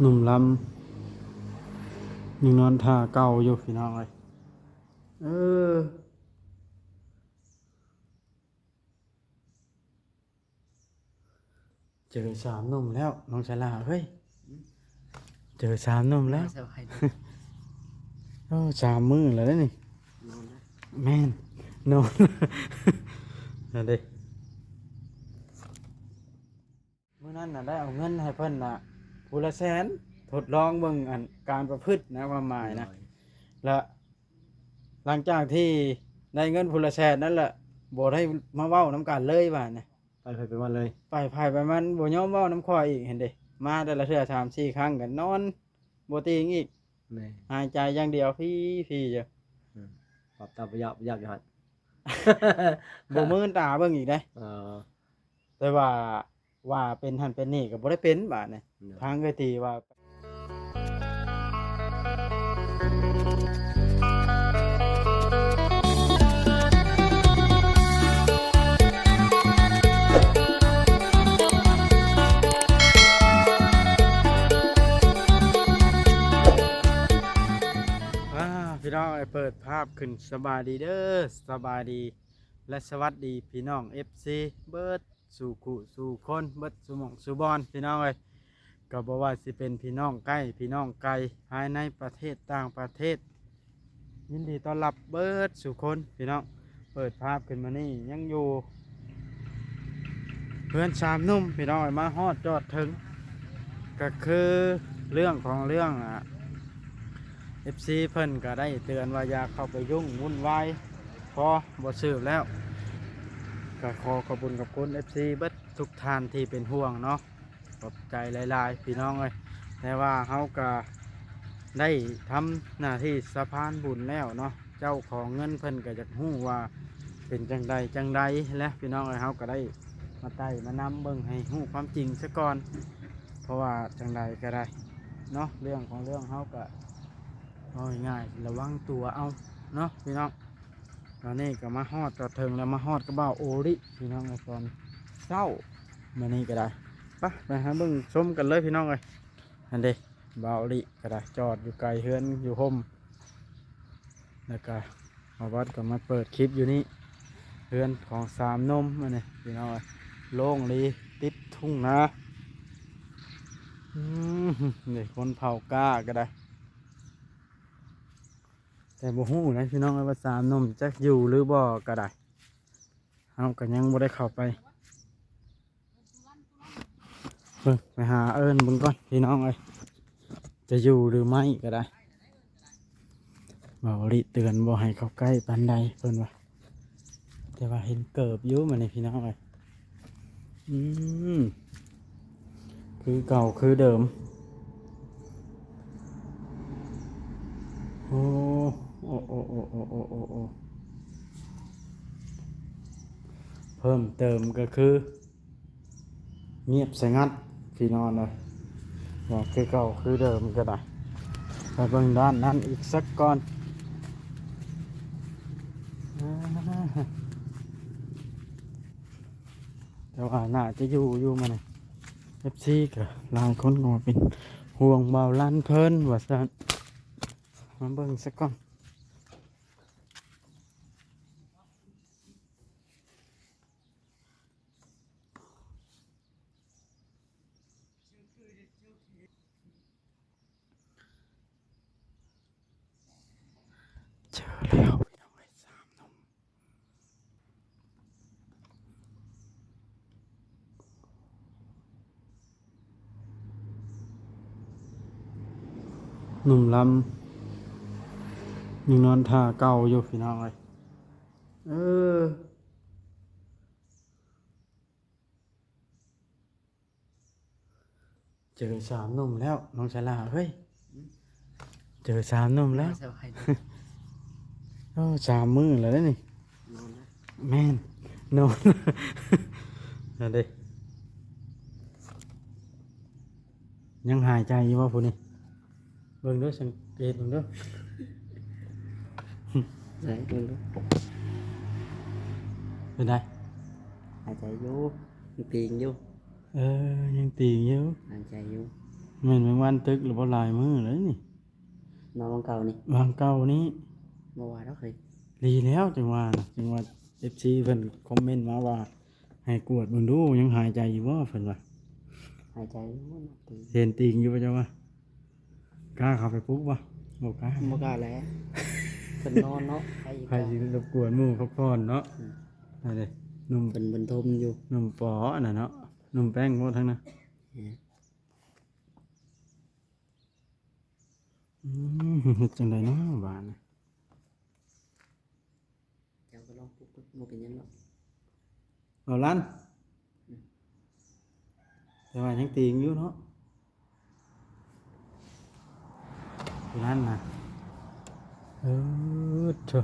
ໜຸ່ມລຳຍັງນອນທ່າເກົ່າຢູ່ພີ່ນ້ອງເອີຍ. ເອີ ເຈີສາມໜຸ່ມແລ້ວນ້ອງຊາລາເອີຍ. ເຈີສາມໜຸ່ມແລ້ວ. ໂອ້ ສາມມື້ແລ້ວເດ້ນີ້. ນອນນະ. ແມ່ນ ນອນ ນັ້ນເດ້. ມື້ນັ້ນນະໄດ້ເອົາເງິນໃຫ້ເພິ່ນນະ ຜູ້ລະແສນ ທົດລອງເບິ່ງອັນການປະພຶດນະ ຄວາມໝາຍນະ. ໂດຍ. ລະຫຼັງຈາກທີ່ໄດ້ເງິນຜູ້ລະແສນນັ້ນລະ ບໍ່ໄດ້ມາເວົ້ານຳກັນເລີຍບາດນີ້. ໄປໃຜໄປມັນເລີຍ. ໄປໃຜໄປມັນ ບໍ່ຍອມເວົ້ານຳຂ້ອຍອີກຫັ້ນເດ້. ມາແຕ່ລະເທື່ອສາມສີ່ຄັ້ງກໍນອນບໍ່ຕີງອີກ. ແມ່ນ. ຫາຍໃຈຢ່າງດຽວ ພີໆຢູ່. ອືມ ປັບຕາປະຫຍັບໆຢູ່ຫັ້ນ ບໍ່ມື່ນຕາເບິ່ງອີກເດ້. ເອີ ແຕ່ວ່າ ວ່າເປັນຫັ້ນເປັນນີ້ກໍບໍ່ໄດ້ເປັນບາດນີ້. ໂດຍ. ທາງເອື້ອຍຕີວ່າ ອ່າ ພີ່ນ້ອງເອີຍ ເປີດພາບຂຶ້ນ. ສະບາຍດີເດີ ສະບາຍດີ ແລະ ສະຫວັດດີພີ່ນ້ອງເອັຟຊີເບິດ ສູ່ຄູ່ສູ່ຄົນ ເບິດສູ່ໝ່ອງສູ່ບ່ອນ ພີ່ນ້ອງເອີຍ. ກໍບໍ່ວ່າຊິເປັນພີ່ນ້ອງໃກ້ພີ່ນ້ອງໄກ ພາຍໃນປະເທດຕ່າງປະເທດ ຍິນດີຕ້ອນຮັບເບິດສູ່ຄົນ ພີ່ນ້ອງ. ເປີດພາບຂຶ້ນມານີ້ຍັງຢູ່ເຮືອນສາມໜຸ່ມ ພີ່ນ້ອງເອີຍ. ມາຮອດຈອດເຖິງ ກໍຄືເລື່ອງຂອງເລື່ອງ ອາ ເອັຟຊີເພິ່ນກໍໄດ້ເຕືອນວ່າຢ່າເຂົ້າໄປຫຍຸ້ງວຸ່ນວາຍ ພໍບໍ່ສືບແລ້ວ. ກໍຂໍຂອບຄຸນຂອບຄຸນເອັຟຊີເບິດທຸກທ່ານທີ່ເປັນຫ່ວງເນາະ ຂອບໃຈຫຼາຍໆ ພີ່ນ້ອງເອີຍ. ແຕ່ວ່າເຮົາກໍໄດ້ທຳໜ້າທີ່ສະພານບຸນແລ້ວເນາະ. ເຈົ້າຂອງເງິນເພິ່ນກໍຢາກຮູ້ວ່າເປັນຈັ່ງໃດຈັ່ງໃດແຫຼະ ພີ່ນ້ອງເອີຍ. ເຮົາກໍໄດ້ມາໄຕ່ມານຳເບິ່ງໃຫ້ຮູ້ຄວາມຈິງຊະກ່ອນ ເພາະວ່າຈັ່ງໃດກໍໄດ້ເນາະ ເລື່ອງຂອງເລື່ອງເຮົາກໍ ເວົ້າງ່າຍໆ ລະວັງຕົວເອົາເນາະ ພີ່ນ້ອງ. ຕອນນີ້ກໍມາຮອດຈອດເຖິງແລ້ວ ມາຮອດກັບບ່າວໂອລິ ພີ່ນ້ອງເອີຍ ຕອນເຊົ້າມື້ນີ້ກໍໄດ້. ໄປ ໄປຫາເບິ່ງຊົມກັນເລີຍ ພີ່ນ້ອງເອີຍ. ຫັ້ນເດ້ ບ່າວໂອລິກໍໄດ້ ຈອດຢູ່ໃກ້ເຮືອນຢູ່ຮົ່ມ ແລ້ວກໍບ່າວວັດກໍມາເປີດຄລິບຢູ່ນີ້ ເຮືອນຂອງສາມໜຸ່ມອັນນີ້ ພີ່ນ້ອງເອີຍ. ໂລ່ງດີ ຕິດທົ່ງນາ. ອືມ ນີ້ຄົນເຜົາກ້າກໍໄດ້. ແຕ່ບໍ່ຮູ້ນະ ພີ່ນ້ອງເອີຍ ວ່າສາມໜຸ່ມຈັກຢູ່ຫຼືບໍ່ກໍໄດ້ ເຮົາກໍຍັງບໍ່ໄດ້ເຂົ້າໄປເບິ່ງ ໄປຫາເອີ້ນເບິ່ງກ່ອນ ພີ່ນ້ອງເອີຍ ຈະຢູ່ຫຼືໄມ່ກໍໄດ້. ບ່າວໂອລິເຕືອນບໍ່ໃຫ້ເຂົ້າໃກ້ປານໃດ ເພິ່ນວ່າ. ແຕ່ວ່າເຫັນເກີບຢູ່ມື້ນີ້ ພີ່ນ້ອງເອີຍ. ອືມ ຄືເກົ່າຄືເດີມ. ໂອ້ ໂອ້ ໂອ້ ເພີ່ມເຕີມກໍຄື ງຽບສະຫງັດ ພີ່ນ້ອງເອີຍ. ວ່າຄືເກົ່າຄືເດີມກໍໄດ້. ໄປເບິ່ງດ້ານນັ້ນອີກສັກກ່ອນ. ແຕ່ວ່າໜ້າຈະຢູ່ຢູ່ມື້ນີ້ ເອັຟຊີກໍຫຼາຍຄົນກໍວ່າເປັນຫ່ວງບ່າວລັນເພິ່ນວ່າຊັ້ນ. ມາເບິ່ງສະກ່ອນ. ເຈີແລ້ວ ພີ່ນ້ອງເອີຍ ສາມໜຸ່ມ. ໜຸ່ມລຳຍັງນອນທ່າເກົ່າຢູ່ ພີ່ນ້ອງເອີຍ. ເອີ ເຈີສາມໜຸ່ມແລ້ວນ້ອງຊາລາເອີຍ. ເຈີສາມໜຸ່ມແລ້ວ. ໂອ້ ສາມມື້ແລ້ວເດ້ນີ້. ນອນນະ. ແມ່ນ ນອນ. ນັ້ນເດ້ ຍັງຫາຍໃຈຢູ່ບໍ່ຜູ້ນີ້? ເບິ່ງເດີ ສັງເກດເບິ່ງເດີ. ໃສ່ເບິ່ງເດີ. ເປັນໃດ? ຫາຍໃຈຢູ່ ຍັງຕີງຢູ່. ເອີ ຍັງຕີງຢູ່ ຫາຍໃຈຢູ່. ແມ່ນແມງວັນຕຶກແລ້ວບໍ່ ຫຼາຍມື້ແລ້ວນີ້ ມາຫວ່າງເກົ່ານີ້ ຫວ່າງເກົ່ານີ້ ບໍ່ວ່າດອກເຮີ້ຍ ດີແລ້ວຈັ່ງວ່າ ຈັ່ງວ່າ ເອັຟຊີ ເພິ່ນຄອມເມັນມາວ່າ ໃຫ້ກວດເບິ່ງດູ ຍັງຫາຍໃຈຢູ່ບໍ່ ເພິ່ນວ່າ ຫາຍໃຈຢູ່ ເຫັນຕີນຢູ່ບໍ່ ເຈົ້າວ່າ ກ້າເຂົ້າໄປປຸກບໍ່? ບໍ່ກ້າ ບໍ່ກ້າແຫຼະ ເພິ່ນນອນເນາະ ໃຜ ໃຜຊິລົບກວນໝູ່ພັກຜ່ອນເນາະ ອືມ ນັ້ນເດ້ ໜຸ່ມ ເພິ່ນ ເພິ່ນຖົມຢູ່ ໜຸ່ມປໍອັນນັ້ນເນາະ ໜຸ່ມແປ້ງໝົດທັງນັ້ນ ແມ່ນ ອືມ ເຮັດຈັ່ງໃດເນາະບາດນີ້ ເຈົ້າກໍລອງປຸກເບິ່ງ ບໍ່ເປັນຫຍັງດອກ ເອົາລັນ ອືມ ແຕ່ວ່າຍັງຕີງຢູ່ເນາະ ລັນນະ ເອີ ໂທ້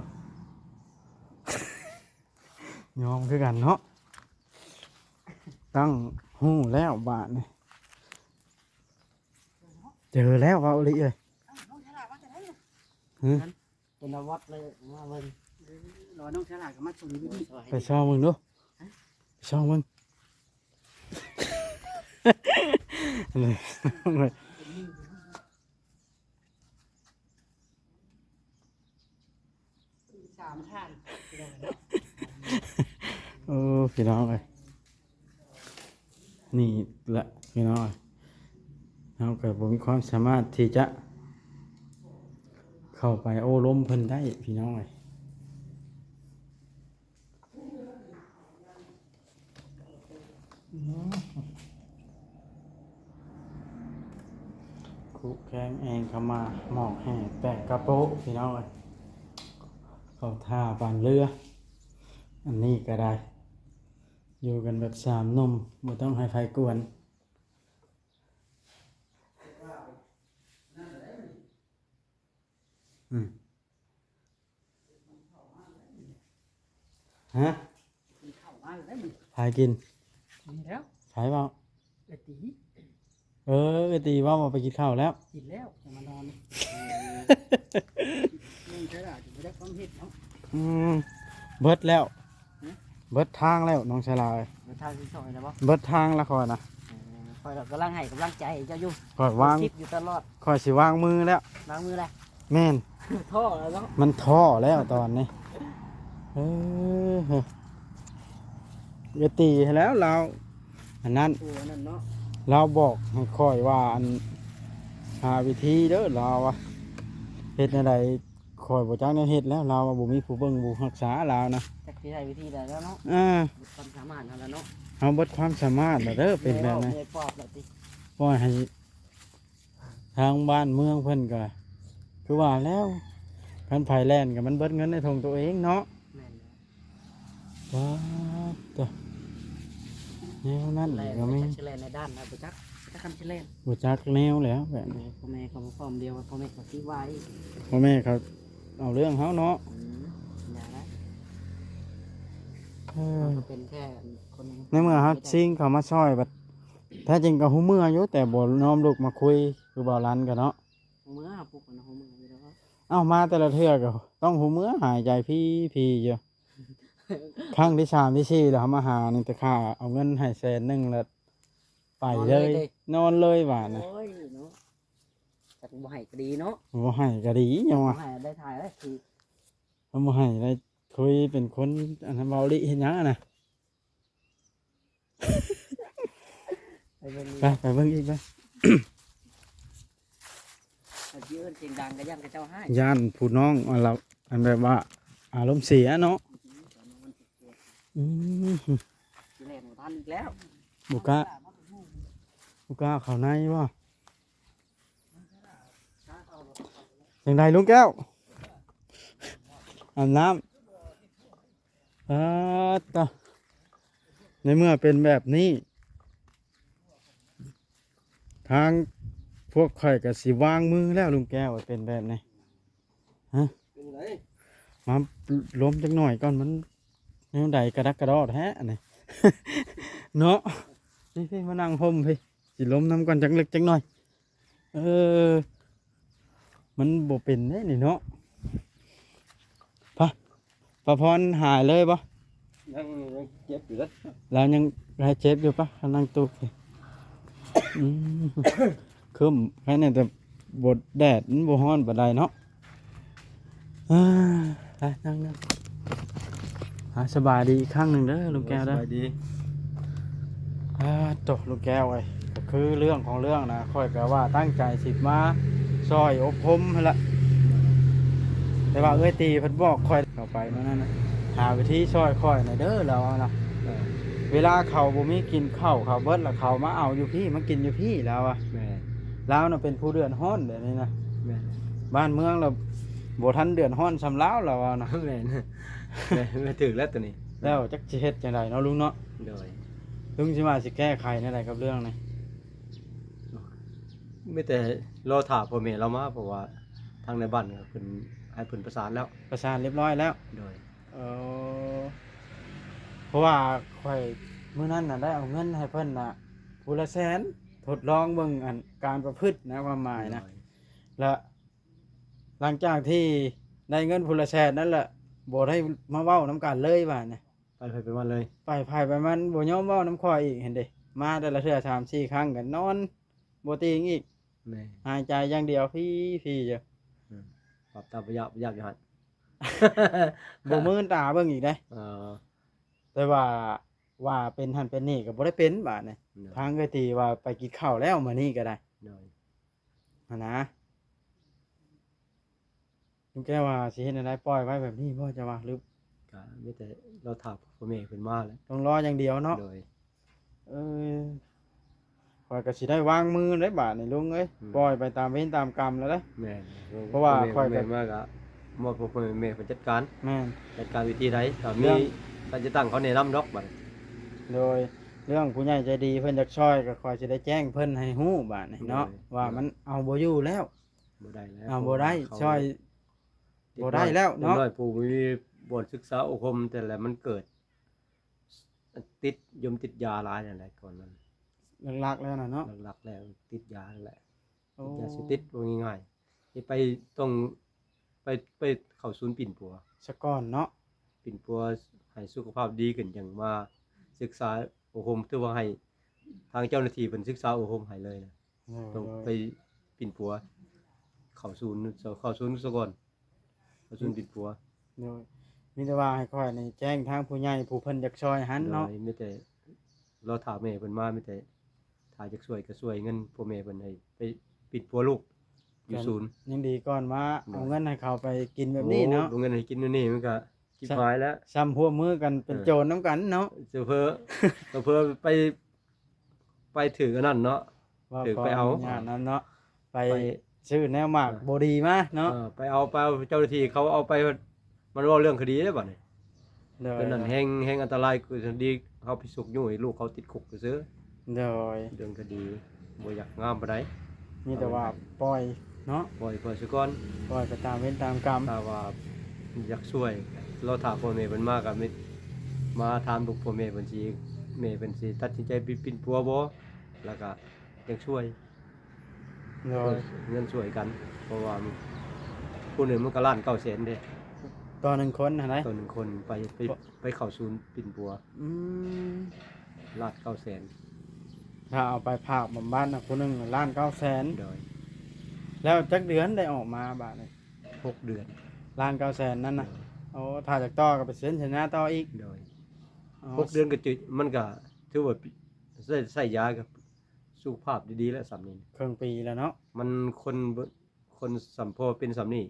ຍອມຄືກັນເນາະ ຕັ້ງຮູ້ແລ້ວບາດນີ້ ເຈີແລ້ວ ເວົ້າອີ່ຫຼີເອີຍ ຮຶ ເປັນອາວັດເລີຍ ມາເບິ່ງ ເອີ ລໍນ້ອງສາລາກໍມາສົ່ງຢູ່ນີ້ ໄປຊ່ອງເບິ່ງດູ ໄປຊ່ອງເບິ່ງ ສາມທ່ານ ໂອ້ ພີ່ນ້ອງເອີຍ ນີ້ລະພີ່ນ້ອງເອີຍ ເຮົາກໍບໍ່ມີຄວາມສາມາດທີ່ຈະເຂົ້າໄປໂອ້ລົມເພິ່ນໄດ້ພີ່ນ້ອງເອີຍ. ຄຸແຄງແອງເຂົ້າມາ ໝອກແຫ້ງແຕກກະໂປະ ພີ່ນ້ອງເອີຍ ເຂົ້າທ່າປານເຮືອ ອັນນີ້ກໍໄດ້ ຢູ່ກັນແບບສາມໜຸ່ມ ບໍ່ຕ້ອງໃຫ້ໃຜກວນ. ອືມ ຮະ ກິນເຂົ້າມາແລ້ວເດ້ ໃຜກິນ? ກິນແລ້ວ ໃຜເວົ້າ? ເອື້ອຍຕີ ເອີ ເອື້ອຍຕີເວົ້າວ່າໄປກິນເຂົ້າແລ້ວ ກິນແລ້ວ ຈະມານອນ ຍັງຈະໄດ້ ຈະບໍ່ໄດ້ຄວາມເຮັດເນາະ ອືມ ເບິດແລ້ວ ຮະ ເບິດທາງແລ້ວ ນ້ອງຊາລາເອີຍ ເບິດທາງຊິຊ່ອຍແລ້ວບໍ່? ເບິດທາງລະຂ້ອຍນະ ເອີ ຂ້ອຍກໍກຳລັງໃຫ້ກຳລັງໃຈເຈົ້າຢູ່ ຂ້ອຍວາງ ຄິດຢູ່ຕະຫຼອດ ຂ້ອຍຊິວາງມືແລ້ວ ວາງມືແລ້ວ ແມ່ນ ທໍ້ແລ້ວເນາະ ມັນທໍ້ແລ້ວຕອນນີ້ ເອີ ເອື້ອຍຕີໃຫ້ແລ້ວລາວ ອັນນັ້ນ ໂອ້ ອັນນັ້ນເນາະ ລາວບອກໃຫ້ຂ້ອຍວ່າ ອັນ ຫາວິທີເດີ ລາວວ່າ ເຮັດແນວໃດ ຂ້ອຍບໍ່ຈັກແນວເຮັດແລ້ວ ລາວວ່າບໍ່ມີຜູ້ເບິ່ງຜູ້ຮັກສາລາວນະ ຈັກຊິໃຊ້ວິທີໃດແລ້ວເນາະ ເອີ ເບິດຄວາມສາມາດຫັ້ນລະເນາະ ເຮົາເບິດຄວາມສາມາດແລ້ວເດີ ເປັນແບບນີ້ ເມື່ອຍປອບແລ້ວຕິ ປ່ອຍໃຫ້ທາງບ້ານເມືອງເພິ່ນກໍ ຄືວ່າແລ້ວ ຄັນໃຜແລ່ນກໍມັນເບິດເງິນໃນຖົງໂຕເອງເນາະ ແມ່ນແລ້ວ ປາດໂທ້ ແນວນັ້ນກໍມີ ແລ່ນ ບໍ່ຈັກຊິແລ່ນໃນດ້ານໃດ ບໍ່ຈັກ ຈັກຄຳຊິແລ່ນ ບໍ່ຈັກແນວແລ້ວແບບນີ້ ພໍ່ແມ່ເຂົາບໍ່ພ້ອມ ດຽວພໍ່ແມ່ເຂົາຊິວ່າອີກ ພໍ່ແມ່ເຂົາເອົາເລື່ອງເຮົາເນາະ ອືມ ຢ່າລະ ເອີ ເຮົາກໍເປັນແຄ່ຄົນ ໃນເມື່ອເຮົາຊິງເຂົາມາຊ່ອຍ ບັດແທ້ຈິງກໍຮູ້ເມື່ອຢູ່ ແຕ່ບໍ່ຍອມລຸກມາຄຸຍ ຄືບ່າວລັນກໍເນາະ ຮູ້ເມື່ອ ເຮົາປຸກມັນຮູ້ເມື່ອຢູ່ແລ້ວ ເອົ້າ ມາແຕ່ລະເທື່ອກໍຕ້ອງຮູ້ເມື່ອ ຫາຍໃຈພີໆຢູ່. ຄັ້ງທີສາມທີສີ່ແລ້ວ ເຮົາມາຫານີ້ ແຕ່ຂ້າເອົາເງິນໃຫ້ແສນໜຶ່ງແລ້ວໄປເລີຍ ນອນເລີຍ ນອນເລີຍບາດນະ ໂອ້ຍເນາະ ຈັກບໍ່ໃຫ້ກໍດີເນາະ ບໍ່ໃຫ້ກໍດີຫຍັງວະ ບໍ່ໃຫ້ໄດ້ຖ່າຍໄດ້ຄື ເຮົາບໍ່ໃຫ້ໄດ້ຄຸຍ ເປັນຄົນອັນນັ້ນ ເວົ້າລິເຮັດຫຍັງຫັ້ນນະ. ໄປເບິ່ງ ໄປ ໄປເບິ່ງອີກ ໄປ ຄັນຊິເອີ້ນສຽງດັງກໍຢ້ານເຂົາເຈົ້າຮ້າຍ ຢ້ານຜູ້ນ້ອງ ອັນລະ ອັນແບບວ່າອາລົມເສຍເນາະ ອືມ ຊິແລ່ນບໍ່ທັນອີກແລ້ວ ບໍ່ກ້າ ບໍ່ກ້າເຂົ້າໃນບໍ່? ຈັ່ງໃດລຸງແກ້ວ? ອາບນ້ຳ ປາດໂທ້ ໃນເມື່ອເປັນແບບນີ້ ທາງພວກຂ້ອຍກໍຊິວາງມືແລ້ວ ລຸງແກ້ວ ເປັນແບບນີ້ ຮະ ເປັນໃດ? ມາລົມຈັກໜ້ອຍກ່ອນ ມັນແນວໃດກະດັກກະດໍແທ້ອັນນີ້ ເນາະ ພີ່ໆ ມານັ່ງຮົ່ມພີ່ ຊິລົມນຳກ່ອນຈັກເລັກຈັກໜ້ອຍ ເອີ ມັນບໍ່ເປັນເດ້ນີ້ເນາະ ພະ ປາພອນຫາຍເລີຍບໍ່? ຍັງ ຍັງເຈັບຢູ່ເດ້ ລາວຍັງເຈັບຢູ່ປະ ນັ່ງຕູບ ອືມ ເ ຄຶ້ມ ແຄ່ນີ້ແຕ່ບໍ່ ແດດມັນບໍ່ຮ້ອນປານໃດເນາະ. ເອີ ໄປ ນັ່ງໆ ອ່າ ສະບາຍດີອີກຄັ້ງໜຶ່ງເດີລຸງແກ້ວເດີ. ສະບາຍດີ. ອ່າ ໂຕ ລຸງແກ້ວເອີຍ ກໍຄືເລື່ອງຂອງເລື່ອງນະ ຂ້ອຍກໍວ່າຕັ້ງໃຈຊິມາຊ່ອຍອົບຮົມຫັ້ນລະ ແຕ່ວ່າເອື້ອຍຕີເພິ່ນບອກຂ້ອຍ ເຂົ້າໄປມື້ນັ້ນນະ ຫາວິທີຊ່ອຍຂ້ອຍແດ່ເດີ ລາວວ່ານະ. ເອີ ເວລາເຂົາບໍ່ມີກິນເຂົ້າ ເຂົາເບິດລະ ເຂົາມາເອົາຢູ່ພີ້ ມາກິນຢູ່ພີ້ ລາວວ່າ. ແມ່ນ. ລາວນະເປັນຜູ້ເດືອດຮ້ອນແບບນີ້ນະ. ແມ່ນ. ບ້ານເມືອງລະບໍ່ທັນເດືອດຮ້ອນສ່ຳລາວ ລາວວ່ານະ. ແມ່ນ ແມ່ນ ແມ່ນ ຖືກແລ້ວໂຕນີ້. ແລ້ວຈັກຊິເຮັດຈັ່ງໃດເນາະລຸງເນາະ? ໂດຍ. ລຸງຊິວ່າຊິແກ້ໄຂແນວໃດກັບເລື່ອງນີ້? ມີແຕ່ລໍຖ້າພໍ່ແມ່ລາວມາ ເພາະວ່າທາງໃນບ້ານເພິ່ນ ໃຫ້ເພິ່ນປະສານແລ້ວ. ປະສານຮຽບຮ້ອຍແລ້ວ. ໂດຍ. ເອີ ເພາະວ່າຂ້ອຍມື້ນັ້ນນະ ໄດ້ເອົາເງິນໃຫ້ເພິ່ນນະ ຜູ້ລະແສນ ທົດລອງເບິ່ງ ອັນ ການປະພຶດນະ ຄວາມໝາຍນະ. ໂດຍ. ລະຫຼັງຈາກທີ່ໄດ້ເງິນຜູ້ລະແສນນັ້ນລະ ບໍ່ໄດ້ມາເວົ້ານຳກັນເລີຍບາດນີ້. ໄປໃຜໄປມັນເລີຍ. ໄປໃຜໄປມັນ ບໍ່ຍອມເວົ້ານຳຂ້ອຍອີກຫັ້ນເດ. ມາແຕ່ລະເທື່ອສາມສີ່ຄັ້ງກໍນອນບໍ່ຕິງອີກ. ແມ່ນ. ຫາຍໃຈຢ່າງດຽວ ພີ້ໆ ຢູ່. ອືມ ປັບຕາປະຫຍັບໆ ຢູ່ຫັ້ນ. ບໍ່ມື່ນຕາເບິ່ງອີກເດ້. ເອີ ແຕ່ວ່າ ວ່າເປັນຫັ້ນເປັນນີ້ກໍບໍ່ໄດ້ເປັນບາດນີ້. ໂດຍ. ທາງເອື້ອຍຕີວ່າໄປກິນເຂົ້າແລ້ວມື້ນີ້ກໍໄດ້. ໂດຍ. ຫັ້ນນະ ລຸງແກ້ວວ່າຊິເຮັດແນວໃດ ປ່ອຍໄວ້ແບບນີ້ບໍ່ ເຈົ້າວ່າ ຫຼື? ກະມີແຕ່ລໍຖ້າພໍ່ແມ່ເພິ່ນມາແຫຼະ. ຕ້ອງລໍຢ່າງດຽວເນາະ. ໂດຍ. ເອີ ຂ້ອຍກໍຊິໄດ້ວາງມືແລ້ວບາດນີ້ລຸງເອີຍ. ອືມ. ປ່ອຍໄປຕາມເວນຕາມກຳແລ້ວເດ້. ແມ່ນ. ເພາະວ່າຂ້ອຍກໍ ມາກໍມອບໃຫ້ພໍ່ແມ່ເພິ່ນຈັດການ. ແມ່ນ. ຈັດການວິທີໃດ ກໍມີການຈັດຕັ້ງເຂົາແນະນຳດອກບາດນີ້. ໂດຍ. ເລື່ອງຜູ້ໃຫຍ່ໃຈດີເພິ່ນຢາກຊ່ອຍ ກໍຂ້ອຍຊິໄດ້ແຈ້ງເພິ່ນໃຫ້ຮູ້ບາດນີ້ເນາະ. ໂດຍ. ວ່າມັນເອົາບໍ່ຢູ່ແລ້ວ. ບໍ່ໄດ້ແລ້ວ ເອົາບໍ່ໄດ້ ເພາະວ່າເຂົາ ຊ່ອຍບໍ່ໄດ້ແລ້ວເນາະ. ເດັກນ້ອຍຜູ້ບໍ່ມີບ່ອນສຶກສາອົບຮົມ ແຕ່ລະມັນເກີດຕິດຢົມຕິດຢາຫຼາຍນັ້ນແຫຼະ ກ່ອນນັ້ນ. ຫຼັກໆ ແລ້ວນະເນາະ. ຫຼັກໆ ແລ້ວຕິດຢານັ້ນແຫຼະ. ໂອ້ ຕິດຢາເສບຕິດ ເວົ້າງ່າຍໆ ໄປ ຕ້ອງໄປ ໄປເຂົ້າສູນປິ່ນປົວສະກ່ອນເນາະ. ປິ່ນປົວໃຫ້ສຸຂະພາບດີຂຶ້ນ ຈັ່ງມາສຶກສາອົບຮົມ ຖືວ່າໃຫ້ທາງເຈົ້າໜ້າທີ່ເພິ່ນສຶກສາອົບຮົມໃຫ້ເລີຍນະ. ໂດຍ. ຕ້ອງໄປປິ່ນປົວ ເຂົ້າສູນ ເຂົ້າສູນສະກ່ອນ ເຂົ້າສູນປິ່ນປົວ. ໂດຍ. ມີແຕ່ວ່າໃຫ້ຂ້ອຍນີ້ແຈ້ງທາງຜູ້ໃຫຍ່ຜູ້ເພິ່ນຢາກຊ່ອຍຫັ້ນເນາະ. ໂດຍ. ມີແຕ່ລໍຖ້າແມ່ເພິ່ນມາ ມີແຕ່ ຖ້າຢາກຊ່ວຍກໍຊ່ວຍເງິນພໍ່ແມ່ເພິ່ນໃຫ້ໄປປິ່ນປົວລູກຢູ່ສູນ. ຍັງດີກ່ອນມາ ໂດຍ ເອົາເງິນໃຫ້ເຂົາໄປກິນແບບນີ້ເນາະ. ໂອ້ ເອົາເງິນໃຫ້ກິນແນວນີ້ມັນກໍຊິບຫາຍແລ້ວ. ຊ້ຳຮ່ວມມືກັນເປັນ ເອີ ໂຈນນຳກັນເນາະ. ເຜີ ເຜີໄປ ໄປຖືກອັນນັ້ນເນາະ. ຖືກໄປເອົາ ຍາດນັ້ນເນາະ. ໄປ ໄປຊື້ແນວໝາກ ເອີ ບໍ່ດີມາເນາະ. ເອີ ໄປເອົາ ໄປເອົາ ເຈົ້າໜ້າທີ່ເຂົາເອົາໄປ ມັນເວົ້າເລື່ອງຄະດີເດ້ບາດນີ້. ໂດຍ. ຕົວນັ້ນແຮງ ແຮງອັນຕະລາຍກວ່າ ດີເຮົາໄປຊຸກຍູ້ໃຫ້ລູກເຂົາຕິດຄຸກຊື່ໆ. ໂດຍ. ເລື່ອງຄະດີບໍ່ຢາກງາມປານໃດ. ມີແຕ່ວ່າປ່ອຍເນາະ. ປ່ອຍ ປ່ອຍຊະກ່ອນ. ປ່ອຍໄປຕາມເວນຕາມກຳ. ຖ້າວ່າຢາກຊ່ວຍ ລໍຖ້າພໍ່ແມ່ເພິ່ນມາກໍມີ ມາຖາມລູກພໍ່ແມ່ເພິ່ນຊິ ແມ່ເພິ່ນຊິຕັດສິນໃຈປິ່ນປົວບໍ່ ແລ້ວກໍ ຢາກຊ່ວຍ. ໂດຍ. ເງິນຊ່ວຍກັນ ເພາະວ່າຜູ້ໜຶ່ງມັນກໍລ້ານເກົ້າແສນເດ້ ຕໍ່ໜຶ່ງຄົນຫັ້ນໃດ. ຕໍ່ໜຶ່ງຄົນໄປ ໄປ ເພາະ ໄປເຂົ້າສູນປິ່ນປົວ. ອືມ ລ້ານເກົ້າແສນ ຖ້າເອົາໄປພາກບຳບັດນະ ຜູ້ໜຶ່ງລ້ານເກົ້າແສນ. ໂດຍ. ແລ້ວຈັກເດືອນໄດ້ອອກມາບາດນີ້? ຫົກເດືອນ. ລ້ານເກົ້າແສນນັ້ນນະ. ໂດຍ. ໂອ້ ຖ້າຢາກຕໍ່ກໍໄປເຊັນສັນຍາຕໍ່ອີກ. ໂດຍ. ອໍ ຫົກເດືອນກໍຈະ ມັນກໍຖືວ່າ ໃຊ້ ໃຊ້ຢາກໍ ສຸຂະພາບດີໆ ແລ້ວສ່ຳນີ້ ເຄິ່ງປີແລ້ວເນາະ. ມັນຄົນ ຄົນສ່ຳພໍເປັນສ່ຳນີ້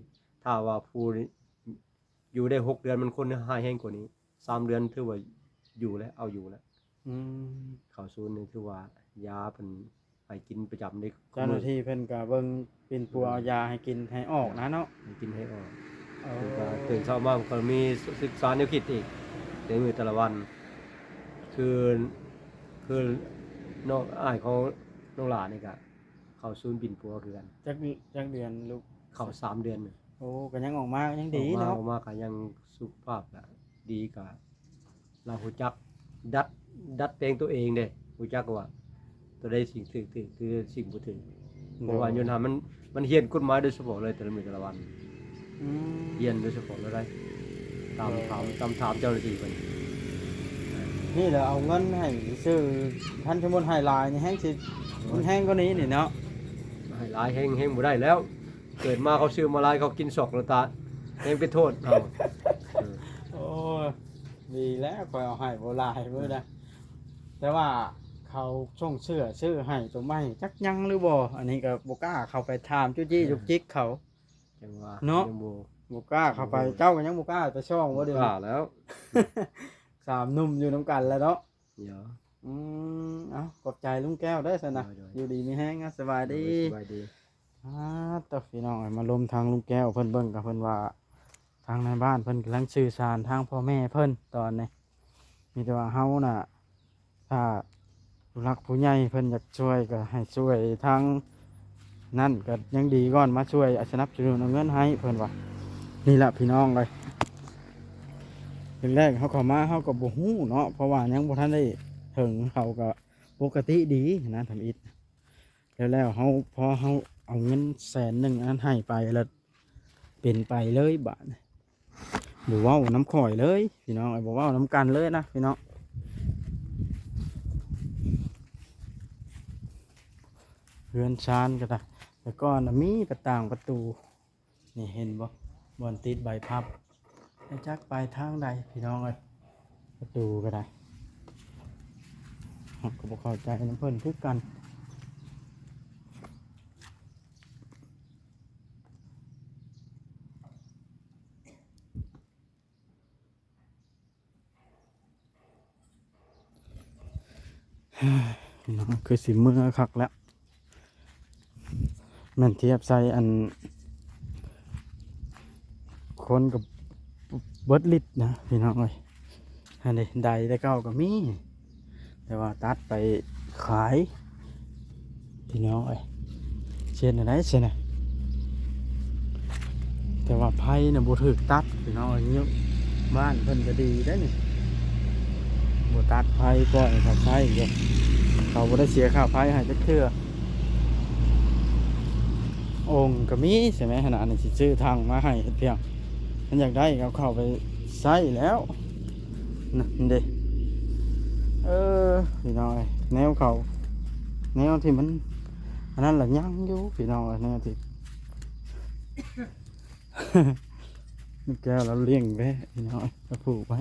ຖ້າວ່າຜູ້ຢູ່ໄດ້ຫົກເດືອນ ມັນຄົນຮ້າຍແຮງກວ່ານີ້. ສາມເດືອນຖືວ່າຢູ່ແລ້ວ ເອົາຢູ່ແລ້ວ. ອືມ ເຂົ້າສູນນີ້ຖືວ່າຢາເພິ່ນໃຫ້ກິນປະຈຳເດ້. ເຈົ້າໜ້າທີ່ເພິ່ນກໍເບິ່ງປິ່ນປົວ ເອີ ເອົາຢາໃຫ້ກິນໃຫ້ອອກນະເນາະ. ໃຫ້ກິນໃຫ້ອອກ. ໂອ້ ເພິ່ນກໍຕື່ນເຊົ້າມາ ເພິ່ນກໍມີສຶກສາແນວຄິດອີກ ໃນມື້ແຕ່ລະວັນ. ຄື ຄືນ້ອງອ້າຍຂອງນ້ອງຫຼ້ານີ້ກະເຂົ້າສູນປິ່ນປົວຄືກັນ. ຈັກ ຈັກເດືອນລູກ? ເຂົ້າສາມເດືອນ. ໂອ້ ກໍຍັງອອກມາຍັງດີເນາະ. ອອກມາ ອອກມາກໍຍັງສຸຂະພາບກະດີ ກະລາວຮູ້ຈັກດັດ ດັດແປງຕົວເອງເດ້ ຮູ້ຈັກວ່າ ຕົວໃດສິ່ງຖືກ ຖືກ ຫຼືສິ່ງບໍ່ຖືກ. ໂດຍ. ເພາະວ່າຢູ່ຫັ້ນມັນ ມັນຮຽນກົດໝາຍໂດຍສະເພາະເລີຍ ແຕ່ລະມື້ແຕ່ລະວັນ. ອືມ ຮຽນໂດຍສະເພາະເລີຍ ຕາມ ໂດຍ ຖາມ ຕາມຖາມເຈົ້າໜ້າທີ່ເພິ່ນ. ນີ້ແຫຼະເອົາເງິນໃຫ້ຊື້ ຄັນສົມມຸດໃຫ້ຫຼາຍນີ້ແຮງຊິ ມັນແຮງກວ່ານີ້ນີ້ເນາະ. ຫຼາຍແຮງ ແຮງບໍ່ໄດ້ແລ້ວ ເກີດມາເຂົາຊື້ມາຫຼາຍ ເຂົາກິນຊອກແລ້ວຕາຍ ແຮງໄປໂທດເຂົາ. ເອີ ໂອ້ຍ ດີແລ້ວ ຂ້ອຍເອົາໃຫ້ບໍ່ຫຼາຍເບິ່ງນະ ແຕ່ວ່າເຂົາສົ່ງເສື້ອຊື້ໃຫ້ໂຕໃໝ່ ຈັກຍັງຫຼືບໍ່ ອັນນີ້ກໍບໍ່ກ້າເຂົ້າໄປຖາມຈຸຈິຈຸກຈິກເຂົາ ຈັ່ງວ່າເນາະ ຍັງບໍ່ ບໍ່ກ້າເຂົ້າໄປ ເຈົ້າກໍຍັງບໍ່ກ້າໄປສ່ອງບໍ່ ບໍ່ກ້າແລ້ວ ສາມໜຸ່ມຢູ່ນຳກັນແລ້ວເນາະ. ເອີ ອືມ ເອົາ ຂອບໃຈລຸງແກ້ວເດີຊັ້ນນະ ໂດຍໆ ຢູ່ດີມີແຮງນະ ສະບາຍດີ ໂດຍ ສະບາຍດີ. ອາ ໂຕ ພີ່ນ້ອງເອີຍ ມາລົມທາງລຸງແກ້ວເພິ່ນເບິ່ງ ກໍເພິ່ນວ່າ ທາງນາຍບ້ານເພິ່ນກຳລັງສື່ສານທາງພໍ່ແມ່ເພິ່ນຕອນນີ້ ມີແຕ່ວ່າເຮົານະ ຖ້າຜູ້ຫຼັກຜູ້ໃຫຍ່ເພິ່ນຢາກຊ່ວຍກໍໃຫ້ຊ່ວຍທາງນັ້ນກໍຍັງດີກ່ອນ ມາຊ່ວຍສະໜັບສະໜູນເອົາເງິນໃຫ້ເພິ່ນວ່າ. ນີ້ລະພີ່ນ້ອງເອີຍ ແລກໆເຮົາເຂົ້າມາເຮົາກໍບໍ່ຮູ້ເນາະ ເພາະວ່າຍັງບໍ່ທັນໄດ້ເຖິງ ເຂົາກໍປົກກະຕິດີນະ ທຳອິດ ແລ້ວໆເຮົາ ພໍເຮົາເອົາເງິນແສນໜຶ່ງອັນນັ້ນໃຫ້ໄປ ແລ້ວເປັນໄປເລີຍບາດນີ້ ບໍ່ເວົ້ານຳຂ້ອຍເລີຍພີ່ນ້ອງເອີຍ ບໍ່ເວົ້ານຳກັນເລີຍນະພີ່ນ້ອງ. ເຮືອນຊານກໍໄດ້ ແຕ່ກ່ອນນະມີປະຕ່າງປະຕູ ນີ້ເຫັນບໍ່ ບ່ອນຕິດໃບພັບ ແຕ່ຈັກໄປທາງໃດພີ່ນ້ອງເອີຍ ປະຕູກໍໄດ້ ເຮົາກໍບໍ່ເຂົ້າໃຈນຳເພິ່ນຄືກັນ. ພີ່ນ້ອງ ຄືຊິເມື່ອຄັກແລ້ວ ແມ່ນທຽບໃສ່ອັນ ຄົນກໍເບິດລິດນະພີ່ນ້ອງເອີຍ. ອັນນີ້ໄດແຕ່ເກົ່າກໍມີ ແຕ່ວ່າຕັດໄປຂາຍພີ່ນ້ອງເອີຍ ເຮັດແນວໃດຊັ້ນນະ. ແຕ່ວ່າໄຟນະບໍ່ຖືກຕັດພີ່ນ້ອງເອີຍ ບ້ານເພິ່ນກໍດີໄດ໋ນີ້ ບໍ່ຕັດໄຟ ປ່ອຍໃຫ້ເຂົາໃຊ້ຢູ່ ເຂົາບໍ່ໄດ້ເສຍຄ່າໄຟໃຫ້ຈັກເທື່ອ. ໂອ່ງກໍມີໃຊ່ໄໝ ຂະໜາດນີ້ຊິຊື້ຖັງມາໃຫ້ເຮັດພຽງ ຄັນຢາກໄດ້ກໍເອົາເຂົ້າໄປໃຊ້ແລ້ວ ນັ້ນເດ້. ເອີ ພີ່ນ້ອງເອີຍ ແນວເຂົາ ແນວທີ່ມັນອັນນັ້ນລະຍັງຢູ່ພີ່ນ້ອງເອີຍ ແນວທີ່ ແກ້ວລາວລ້ຽງແບ້ພີ່ນ້ອງເອີຍ ລາວຜູກໄວ້.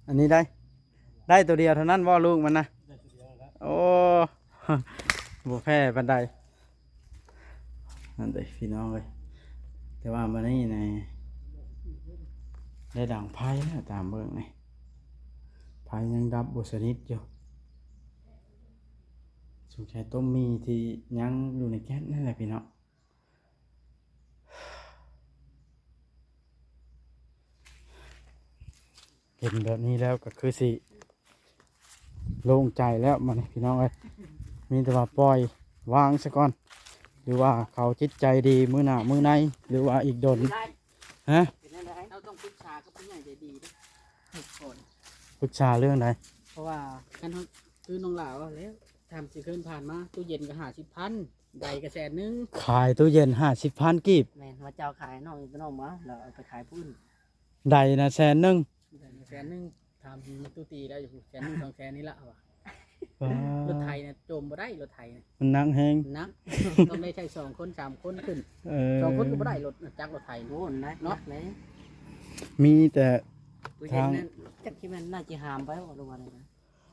ອັນນີ້ໄດ້ ໄດ້ໂຕດຽວເທົ່ານັ້ນບໍ່ ລູກມັນນະ? ໂອ້ ບໍ່ແພ້ປານໃດ. ນັ້ນເດ້ພີ່ນ້ອງເອີຍ ແຕ່ວ່າມື້ນີ້ນີ້ ໄດ້ດັງໄຟແລ້ວ ຕາມເບິ່ງນີ້ ໄຟຍັງດັບບໍ່ສະໜິດຢູ່ ສົງໄສຕົ້ມໝີ່ທີ່ຍັງຢູ່ໃນແກັດນັ້ນແຫຼະພີ່ນ້ອງ. ເຫັນແບບນີ້ແລ້ວກໍຄືຊິໂລ່ງໃຈແລ້ວ ບາດນີ້ພີ່ນ້ອງເອີຍ ມີແຕ່ວ່າປ່ອຍວາງຊະກ່ອນ ຫຼືວ່າເຂົາຈິດໃຈດີມື້ໜ້າມື້ໃນ ຫຼືວ່າອີກດົນ ຮະ? ເປັນແນວໃດ? ເຮົາຕ້ອງປຶກສາກັບຜູ້ໃຫຍ່ໃຈດີເດ້ ທຸກຄົນ ປຶກສາເລື່ອງໃດ? ເພາະວ່າຄັນເຮົາ ຄືນ້ອງຫຼ້າເວົ້າແລ້ວ ຖາມຊິເຄີຍຜ່ານມາ ຕູ້ເຢັນກໍຫ້າສິບພັນ ໄດກໍແສນໜຶ່ງ ຂາຍຕູ້ເຢັນຫ້າສິບພັນກີບ. ແມ່ນ ວ່າເຈົ້າຂາຍໃຫ້ນ້ອງ ນ້ອງມາ ແລ້ວເອົາໄປຂາຍຜູ້ອື່ນ. ໄດນະແສນໜຶ່ງ ໄດນະແສນໜຶ່ງ ຖາມຕູ້ຕີໄດ້ຢູ່ ແສນໜຶ່ງ ສອງແສນນີ້ລະວ່າ. ປ້າ ລົດໄຖນະ ໂຈມບໍ່ໄດ້ ລົດໄຖນະ ມັນໜັກແຮງ ໜັກ ຕ້ອງໄດ້ໃຊ້ສອງຄົນ ສາມຄົນຂຶ້ນ. ເອີ ສອງຄົນກໍບໍ່ໄດ້ ລົດຈັກລົດໄຖ ໂອ້ ໜັກເນາະ ໜັກເລີຍ. ມີແຕ່ທາງ ຈັ່ງຊິແມ່ນ ໜ້າຊິຫາມໄປບໍ່ ຫຼືວ່າໃດນະ?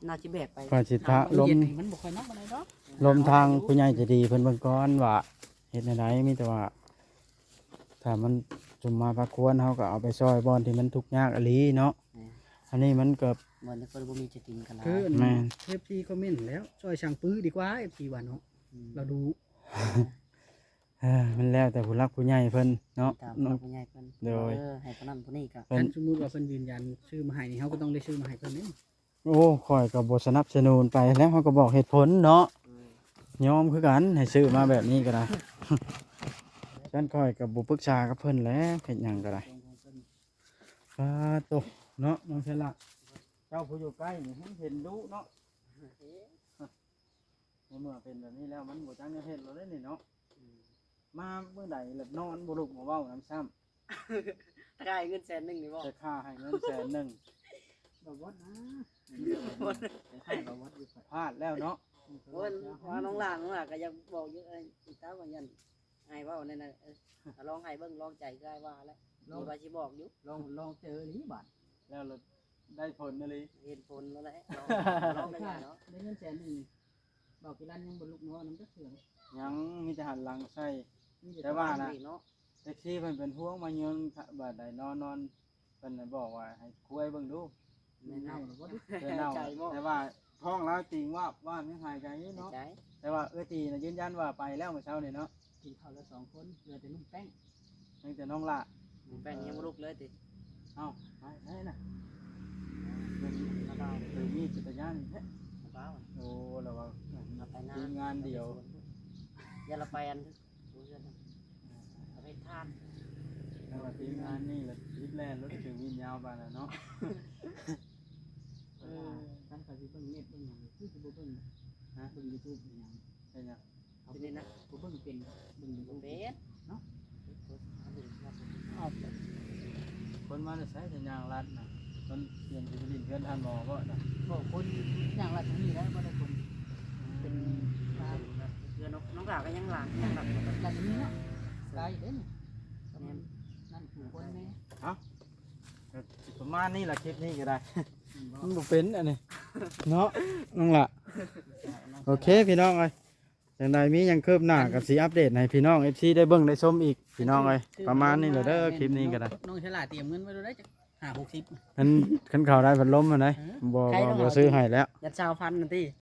ໜ້າຊິແບກໄປ ຂ້ອຍຊິທາລົມ ມັນບໍ່ຄ່ອຍໜັກປານໃດດອກ ລົມທາງຜູ້ໃຫຍ່ໃຈດີເພິ່ນເບິ່ງກ່ອນວ່າເຮັດແນວໃດ ມີແຕ່ວ່າຖ້າມັນຈຸມມາພາຄວນ ເຮົາກໍເອົາໄປຊ່ອຍບ່ອນທີ່ມັນທຸກຍາກອີ່ຫຼີເນາະ. ແມ່ນ ອັນນີ້ມັນກໍ ບ່ອນທີ່ເພິ່ນບໍ່ມີຈະກິນກໍຫຼາຍ ຄື ແມ່ນ ເອັຟຊີຄອມເມັນແລ້ວ ຊ່ອຍຊ່າງປືດີກວ່າ ເອັຟຊີວ່າເນາະ ອືມ ລາວດຸ. ເອີ ມັນແລ້ວແຕ່ຜູ້ຫຼັກຜູ້ໃຫຍ່ເພິ່ນເນາະ ຕາມຜູ້ຫຼັກຜູ້ໃຫຍ່ເພິ່ນ ໂດຍ ເອີ ໃຫ້ຜູ້ນັ້ນຜູ້ນີ້ກໍ ຄັນສົມມຸດວ່າເພິ່ນຢືນຢັນຊື້ມາໃຫ້ນີ້ ເຮົາກໍຕ້ອງໄດ້ຊື້ມາໃຫ້ເພິ່ນເດ້. ໂອ້ ຂ້ອຍກໍບໍ່ສະໜັບສະໜູນໄປແລ້ວ ເຮົາກໍບອກເຫດຜົນເນາະ ອືມ ຍອມຄືກັນ ໃຫ້ຊື້ມາແບບນີ້ກໍໄດ້ ຊັ້ນຂ້ອຍກໍບໍ່ປຶກສາກັບເພິ່ນແລ້ວ ເຮັດຫຍັງກໍໄດ້. ປາໂຕ ເນາະ ນ້ອງເຊລະ ເຈົ້າຜູ້ຢູ່ໃກ້ນີ້ເຫັນດຸເນາະ. ໃນເມື່ອເປັນແບບນີ້ແລ້ວ ມັນບໍ່ຈັກແນວເຮັດແລ້ວເດ້ນີ້ເນາະ. ອືມ ມາມື້ໃດລະນອນບໍ່ລຸກບໍ່ເວົ້ານຳຊ້ຳ. ຖ້າໃຫ້ເງິນແສນໜຶ່ງນີ້ບໍ່? ແຕ່ຂ້າໃຫ້ເງິນແສນໜຶ່ງ ບໍ່ວອດນະ ບໍ່ວອດ ແຕ່ຂ້າບໍ່ວອດຢູ່ ພາດແລ້ວເນາະ. ເພິ່ນວ່ານ້ອງຫຼ້າ ນ້ອງຫຼ້າກໍຢາກບອກຢູ່ ເອີຍ ອີຕາວ່າຢັນ ອ້າຍເວົ້າແນວນັ້ນ ເອີ ກໍລອງໃຫ້ເບິ່ງ ລອງໃຈ ຄືອ້າຍວ່າແຫຼະ ລອງ ມີວ່າຊິບອກຢູ່ ລອງ ລອງເຈີອີ່ບາດ ແລ້ວລະໄດ້ຜົນອີ່ຫຼີ ເຫັນຜົນແລ້ວແຫຼະ ລອງ ລອງໄປເນາະ ໄດ້ເງິນແສນໜຶ່ງ ເບົາກິລັນຍັງບໍ່ລຸກງໍນຳຈັກເທື່ອ ຍັງມີແຕ່ຫັນຫຼັງໃສ່ ມີແຕ່ ແຕ່ວ່ານະ ເນາະ ແທັກຊີເພິ່ນເປັນຫ່ວງມາຍືນບາດໃດນອນ ນອນ ເພິ່ນນະບອກວ່າໃຫ້ຄວາຍເບິ່ງດູ ແມ່ນເນົ່າແລ້ວບໍ່? ເປັນເນົ່າ ໃຈບໍ່? ແຕ່ວ່າທ້ອງລາວຕີງວາບວາບ ຍັງຫາຍໃຈຢູ່ເນາະ ໃຈ ແຕ່ວ່າເອື້ອຍຕີນະຢືນຢັນວ່າໄປແລ້ວມື້ເຊົ້ານີ້ເນາະ ກິນເຂົ້າແລ້ວສອງຄົນ ເຫຼືອແຕ່ໜຸ່ມແປ້ງ ຍັງແຕ່ນ້ອງຫຼ້າ ໜຸ່ມແປ້ງຍັງບໍ່ລຸກເລີຍຕິ ເອົ້າ ໄປ ໄປນະ ເບິ່ງນີ້ເປັນຕາຢ້ານແທ້ ໂອ້ ລະວ່າທີມງານດຽວ ຢ່າລະໄປອັນ ເອົາໄປທານ ແຕ່ວ່າທີມງານນີ້ລະຮີບແລ່ນລົດຖືວິນຍາວປານນັ້ນເນາະ ເອີ ຄັນເຂົາຊິເບິ່ງເນັດເບິ່ງຫຍັງ ຄືຊິບໍ່ເບິ່ງ ຮະ ເບິ່ງຢູທູບຫຍັງ ເປັນຫຍັງ ເຂົາເບິ່ງນະ ບໍ່ເບິ່ງເປັນ ເບິ່ງຢູ່ ບໍ່ເປັນເນາະ ເອົາ ຄົນມາແຕ່ໃສ ສັນຍາງລັດນະ ຄົນ ເປັນທີ່ດິນເຮືອນທ່ານໝໍບໍ່ນະ ບໍ່ ຄົນຍ່າງລັດນີ້ແຫຼະ ບໍ່ໄດ້ຄົນ ເປັນ ເຮືອນນ້ອງຫຼ້າກໍຍັງຫຼານ ຍັງລັດ ລັດນີ້ເນາະ ໄກເດ້ນີ້ ແມ່ນ ນັ້ນຄືຄົນແນ່ ເອົ້າ ກໍປະມານນີ້ລະ ຄລິບນີ້ກໍໄດ້ ມັນບໍ່ເປັນອັນນີ້ເນາະ ນ້ອງຫຼ້າ ໂອເຄພີ່ນ້ອງເອີຍ ຈັ່ງໃດມີຫຍັງຄືບໜ້າກໍຊິອັບເດດໃຫ້ພີ່ນ້ອງເອັຟຊີໄດ້ເບິ່ງໄດ້ຊົມອີກພີ່ນ້ອງເອີຍ ປະມານນີ້ແຫຼະເດີ ຄລິບນີ້ກໍໄດ້ ນ້ອງສະຫຼາດຕຽມເງິນໄວ້ໂລດໄດ໋ ຫ້າຫົກສິບ ຄັນ ຄັນເຂົາໄດ້ພັດລົມຫັ້ນໃດ໋ ເອີ ບໍ່ ບໍ່ ບໍ່ຊື້ໃຫ້ແລ້ວ ຍັດຊາວພັນນັ້ນຕິ